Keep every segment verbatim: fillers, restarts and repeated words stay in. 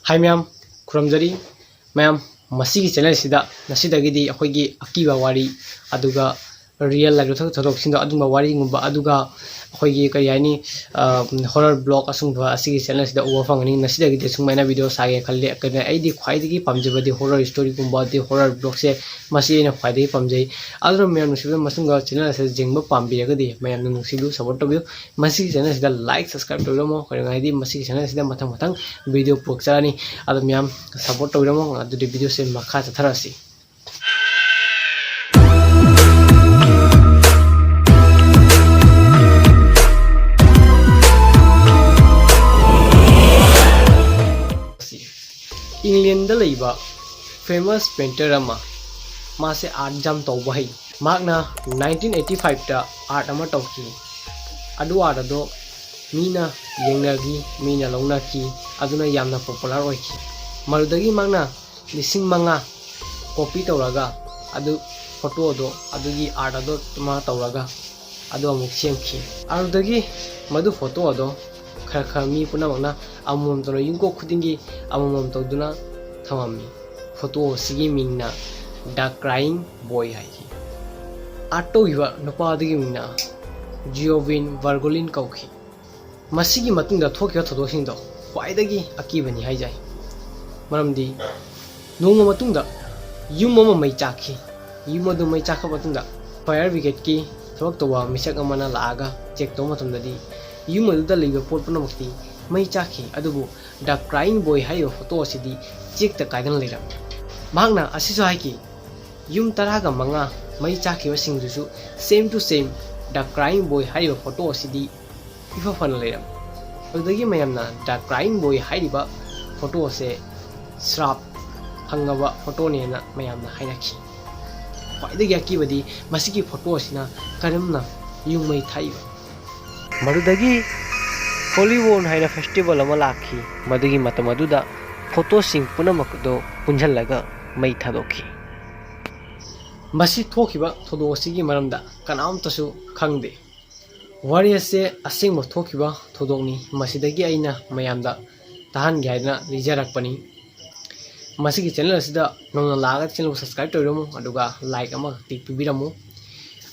ꯍꯥꯏ ꯃꯌꯥꯝ, ꯈꯨꯔꯨꯝꯖꯔꯤ꯫ ꯃꯌꯥꯝ, ꯃꯁꯤꯒꯤ channel ꯑꯁꯤꯗ ꯉꯁꯤꯗꯒꯤꯗꯤ ꯑꯩꯈꯣꯏꯒꯤ ꯑꯀꯤꯕ ꯋꯥꯔꯤ, ꯑꯗꯨꯒ real life ꯊꯧꯗꯣꯛꯁꯤꯡꯗꯣ, ꯑꯗꯨꯒꯨꯝꯕ ꯋꯥꯔꯤꯒꯨꯝꯕ, ꯑꯗꯨꯒ ꯑꯩꯈꯣꯏꯒꯤ ꯀꯔꯤ ꯍꯥꯏꯅꯤ, horror vlog ꯑꯁꯤꯒꯨꯝꯕ ꯑꯁꯤꯒꯤ channel ꯑꯁꯤꯗ ꯎꯕ ꯐꯪꯒꯅꯤ꯫ ꯉꯁꯤꯗꯒꯤꯗꯤ ꯁꯨꯃꯥꯏꯅ video ꯁꯥꯒꯦ ꯈꯜꯂꯤ꯫ ꯀꯩꯅꯣ, ꯑꯩꯗꯤ ꯈ꯭ꯋꯥꯏꯗꯒꯤ ꯄꯥꯝꯖꯕꯗꯤ horror story ꯒꯨꯝꯕ, ꯑꯗꯩ horror vlog ꯁꯦ, ꯃꯁꯤ ꯑꯩꯅ ꯈ꯭ꯋꯥꯏꯗꯒꯤ ꯄꯥꯝꯖꯩ꯫ ꯑꯗꯨꯅ ꯃꯌꯥꯝ ꯅꯨꯡꯁꯤꯕꯤꯗꯨꯅ ꯃꯁꯤꯒꯨꯝꯕ channel ꯑꯁꯤ ꯌꯦꯡꯕ ꯄꯥꯝꯕꯤꯔꯒꯗꯤ ꯃꯌꯥꯝꯅ ꯅꯨꯡꯁꯤꯕꯤꯌꯨ, support ꯇꯧꯕꯤꯌꯨ꯫ ꯃꯁꯤꯒꯤ channel ꯑꯁꯤꯗ like, subscribe ꯇꯧꯕꯤꯔꯝꯃꯣ꯫ ꯀꯩꯅꯣ ꯍꯥꯏꯗꯤ ꯃꯁꯤꯒꯤ channel ꯑꯁꯤꯗ ꯃꯊꯪ ꯃꯊꯪ video ꯄꯨꯔꯛꯆꯔꯅꯤ꯫ ꯑꯗꯣ ꯃꯌꯥꯝ support ꯇꯧꯕꯤꯔꯝꯃꯣ꯫ ꯑꯗꯨꯗꯤ video ꯁꯦ ꯃꯈꯥ ꯆꯠꯊꯔꯛꯑꯁꯤ꯫ England ꯗ ꯂꯩꯕ famous painter ꯑꯃ, ꯃꯥꯁꯦ art ꯌꯥꯝ ꯇꯧꯕ ꯍꯩ꯫ ꯃꯍꯥꯛꯅ nineteen eighty five ꯇ art ꯑꯃ ꯇꯧꯈꯤ꯫ ꯑꯗꯨ art ꯑꯗꯣ ꯃꯤꯅ ꯌꯦꯡꯅꯈꯤ, ꯃꯤꯅ ꯂꯧꯅꯈꯤ, ꯑꯗꯨꯅ ꯌꯥꯝꯅ popular ꯑꯣꯏꯈꯤ꯫ ꯃꯗꯨꯗꯒꯤ ꯃꯍꯥꯛꯅ ꯂꯤꯁꯤꯡ ꯃꯉꯥ copy ꯇꯧꯔꯒ ꯑꯗꯨ photo ꯑꯗꯣ, ꯑꯗꯨꯒꯤ art ꯑꯗꯣ ꯃꯥ ꯇꯧꯔꯒ ꯑꯗꯨ ꯑꯃꯨꯛ ꯁꯦꯝꯈꯤ꯫ ꯑꯗꯨꯗꯒꯤ ꯃꯗꯨ photo ꯑꯗꯣ ꯈꯔ ꯈꯔ ꯃꯤ ꯄꯨꯝꯅꯃꯛꯅ ꯑꯃꯃꯝ ꯇꯧꯅ ꯌꯨꯝꯀꯣꯛ ꯈꯨꯗꯤꯡꯒꯤ ꯑꯃꯃꯝ ꯇꯧꯗꯨꯅ ꯊꯝꯃꯝꯃꯤ꯫ Photo ꯑꯁꯤꯒꯤ ꯃꯤꯡꯅ The Crying Boy ꯍꯥꯏꯈꯤ꯫ Art ꯇꯧꯈꯤꯕ ꯅꯨꯄꯥ ꯑꯗꯨꯒꯤ ꯃꯤꯡꯅ Giovanni Virgolin ꯀꯧꯈꯤ꯫ ꯃꯁꯤꯒꯤ ꯃꯇꯨꯡꯗ ꯊꯣꯛꯈꯤꯕ ꯊꯧꯗꯣꯛꯁꯤꯡꯗꯣ ꯈ꯭ꯋꯥꯏꯗꯒꯤ ꯑꯀꯤꯕꯅꯤ ꯍꯥꯏꯖꯩ꯫ ꯃꯔꯝꯗꯤ ꯅꯣꯡꯃ ꯃꯇꯨꯡꯗ ꯌꯨꯝ ꯑꯃ ꯃꯩ ꯆꯥꯛꯈꯤ꯫ ꯌꯨꯝ ꯑꯗꯨ ꯃꯩ ꯆꯥꯛꯈ꯭ꯔꯕ ꯃꯇꯨꯡꯗ fire brigade ꯀꯤ ꯊꯕꯛ ꯇꯧꯕ ꯃꯤꯁꯛ ꯑꯃꯅ ꯂꯥꯛꯑꯒ check ꯇꯧꯕ ꯃꯇꯝꯗꯗꯤ ꯌꯨꯝ ꯑꯗꯨꯗ ꯂꯩꯕ ꯄꯣꯠ ꯄꯨꯝꯅꯃꯛꯇꯤ ꯃꯩ ꯆꯥꯛꯈꯤ, ꯑꯗꯨꯕꯨ The Crying Boy ꯍꯥꯏꯔꯤꯕ photo ꯑꯁꯤꯗꯤ ꯆꯦꯛꯇ ꯀꯥꯏꯗꯅ ꯂꯩꯔꯝꯃꯤ꯫ ꯃꯍꯥꯛꯅ ꯑꯁꯤꯁꯨ ꯍꯥꯏꯈꯤ, ꯌꯨꯝ ꯇꯔꯥꯒ ꯃꯉꯥ ꯃꯩ ꯆꯥꯛꯈꯤꯕꯁꯤꯡꯗꯨꯁꯨ same to same The Crying Boy ꯍꯥꯏꯔꯤꯕ photo ꯑꯁꯤꯗꯤ ꯏꯐ ꯐꯅ ꯂꯩꯔꯝꯃꯤ꯫ ꯑꯗꯨꯗꯒꯤ ꯃꯌꯥꯝꯅ The Crying Boy ꯍꯥꯏꯔꯤꯕ photo ꯑꯁꯦ ꯁ꯭ꯔꯥꯞ ꯐꯪꯉꯕ photo ꯅꯦꯅ ꯃꯌꯥꯝꯅ ꯍꯥꯏꯅꯈꯤ꯫ ꯈ꯭ꯋꯥꯏꯗꯒꯤ ꯑꯀꯤꯕꯗꯤ ꯃꯁꯤꯒꯤ photo ꯑꯁꯤꯅ ꯀꯔꯝꯅ ꯌꯨꯝ ꯃꯩ ꯊꯥꯛꯏꯕ? ꯃꯗꯨꯗꯒꯤ Holywood ꯍꯥꯏꯅ festival ꯑꯃ ꯂꯥꯛꯈꯤ꯫ ꯃꯗꯨꯒꯤ ꯃꯇꯝ ꯑꯗꯨꯗ photo ꯁꯤꯡ ꯄꯨꯝꯅꯃꯛ ꯑꯗꯨ ꯄꯨꯟꯁꯤꯜꯂꯒ ꯃꯩ ꯊꯥꯗꯣꯛꯈꯤ꯫ ꯃꯁꯤ ꯊꯣꯛꯈꯤꯕ ꯊꯧꯗꯣꯛ ꯑꯁꯤꯒꯤ ꯃꯔꯝꯗ ꯀꯅꯥꯝꯇꯁꯨ ꯈꯪꯗꯦ꯫ ꯋꯥꯔꯤ ꯑꯁꯦ ꯑꯁꯦꯡꯕ ꯊꯣꯛꯈꯤꯕ ꯊꯧꯗꯣꯛꯅꯤ꯫ ꯃꯁꯤꯗꯒꯤ ꯑꯩꯅ ꯃꯌꯥꯝꯗ ꯇꯥꯍꯟꯒꯦ ꯍꯥꯏꯗꯅ ꯂꯤꯖꯔꯛꯄꯅꯤ꯫ ꯃꯁꯤꯒꯤ channel ꯑꯁꯤꯗ ꯅꯧꯅ ꯂꯥꯛꯑꯒ channel ꯁꯨ subscribe ꯇꯧꯕꯤꯔꯝꯃꯨ, ꯑꯗꯨꯒ like ꯑꯃ ꯈꯛꯇꯤ ꯄꯤꯕꯤꯔꯝꯃꯨ꯫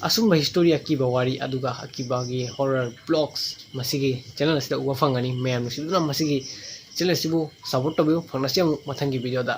ꯑꯁꯨꯝꯕ history, ꯑꯀꯤꯕ ꯋꯥꯔꯤ, ꯑꯗꯨꯒ ꯑꯀꯤꯕꯒꯤ horror vlogs ꯃꯁꯤꯒꯤ channel ꯑꯁꯤꯗ ꯎꯕ ꯐꯪꯒꯅꯤ꯫ ꯃꯌꯥꯝ ꯅꯨꯡꯁꯤꯕꯤꯗꯨꯅ ꯃꯁꯤꯒꯤ channel ꯑꯁꯤꯕꯨ support ꯇꯧꯕꯤꯌꯨ꯫ ꯐꯪꯅꯁꯤ ꯑꯃꯨꯛ ꯃꯊꯪꯒꯤ video ꯗ꯫